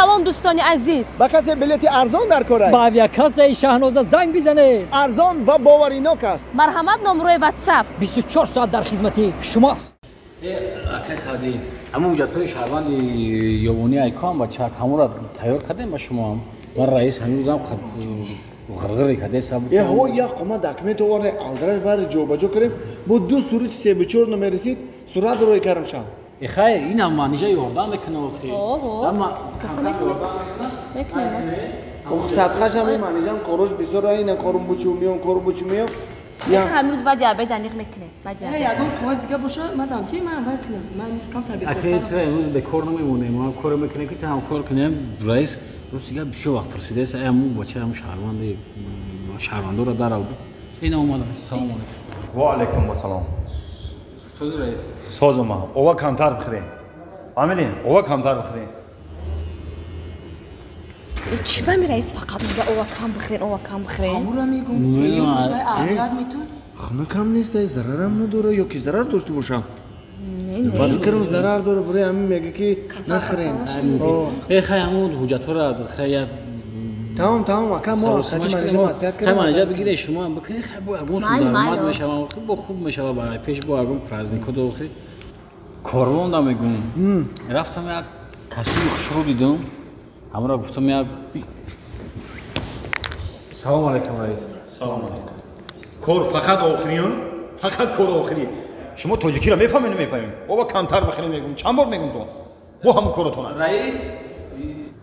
Салом дӯстони азиз. Ба касе билети арзон дар кор аст? Ба авиакассаи Шаҳноза занг бизанед. Арзон ва боваринок аст. Марҳамат, номрои WhatsApp. 24 соат дар хизмати шумост. Акай Саъдӣ, ҳамон ҳуҷҷатҳои шаҳрванди ёбонӣ айкоам ба чак ҳамонро тайёр кардем ба шумоам. Ман раис ҳанӯзам ғирғире кардеса буд. Э, ҳо, як қома документ оварде, алдраш вари ҷобаҷо кардем. Бо ду сурати себу чор номер ресид, сурат рӯй кардам шам. Э, хайр, инам манижа ёрдам мекунам охи. Ҳо. Каса мекунем. Мекунем. Ох, садқашам ин манижам корош бисёр ина корум бучу миём, корум бучу миём. Ҳамрӯз баъди обед аниқ мекунем. Баъди обед. Ягон қоғоз дига боша, ман дам ти ман вай кунам. Ман имрӯз камтар Акай, бекортарам. тра имрӯз бекор намемонем. Мо кор мекунем ки та ҳам кор кунем. Раис рӯз дига бисёр вақт пурсидааст. Ай ҳамун бача, ҳамун шаҳрванди шаҳрвандоро даравд. Ина омада. Салом алейкум. Ва алайкум ассалом. Сози, раис? Созума, ова камтар бихӯрем, фаҳмидем? Ова камтар бихӯрем. Э, чӣ ба ми раис фақат мега ова кам бихӯрен, ова кам бихӯрен? Ҳамура мегум, сеюм рӯзаи аҳамият метун. Хунукам нест, ай зарарам надора ё ки зарар дошта бошам? Не, не. Ба фикрам зарар дора, барои ҳамин мега ки нахӯрем. Э, хай, ҳамун ҳуҷҷатҳоро хай я Тамом, тамом, ака, мо хати манижа маслиҳат хай кардем. Манижа бигире, шумо ҳам бикунед, хай, бо ягон сум Майли, даромад майли. мешава, хуб, бо хуб мешава, ба пеш бо ягон праздникҳо дохи корвонда мегум. Рафтам, як костюми хушрӯ дидам, ҳамонро гуфтам як. Салом алейкум, раис. Салом алейкум. Кор фақат охириён, фақат кор охирӣ. Шумо тоҷикиро мефаҳмед, намефаҳмед? Ова камтар бихӯрем мегум, чанд бор мегум? То бо ҳамун коротона. Раис,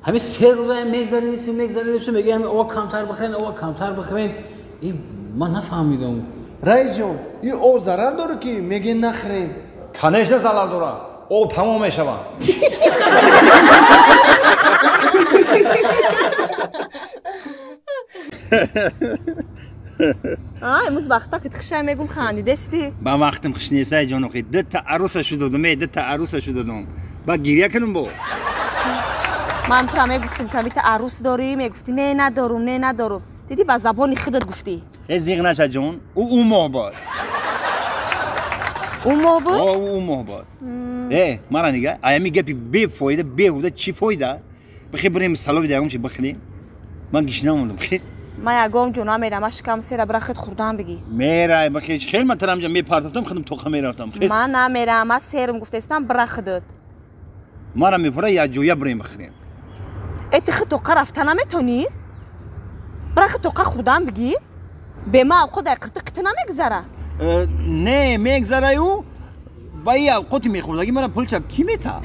ҳамин 3 рӯза мегзаридисем, мегзаридисем, мегӯям ҳамин ова камтар бихӯрен, ова камтар бихӯрен. И ман нафаҳмидам. Раисҷон, ин об зарар дора ки меге нахӯрем? Конечно, залал дора, об тамом мешавад. А, имрӯз вақта ки хушай мегум, хандидести. Ба вақтам хуш несай, ҷонохи. Дута аруса шудодум, э, дута аруса шудодум, ба гиря кунум бо. Ман тура мегуфтум, камита арӯс дорӣ, мегуфтӣ не, надорум, не, надорум. Дидӣ, ба забони худат гуфтӣ. Э, зиғ наша, ҷон, ӯ моҳ бод. Ӯ моҳ буд? О, ӯ моҳ бод. Э, мара нига, аями гапи бефоида, беҳуда чӣ фоида? Бихе, бирем салоби ягон чи бихӯрем, ман гишна мондам, хез. Ман ягон ҷо намерам, ман шикам сера, бира худ хӯрдан бигӣ. Мерай, бихе, хел ман тарамҷа мепартофтам, худам тоқа мерафтам, хез. Ман намерам, ман серм гуфтаистам, бира худат. Мара мепора, як ҷоя бирем бихӯрем. Э, ти худ тоқа рафта наметонӣ? Бира худ тоқа хӯрдан бигӣ. Бема авқот ай қирти қити намегзара. Э, не мегзараю, ба и авқоти мехӯрдагӣ мара пулча кӣ мета?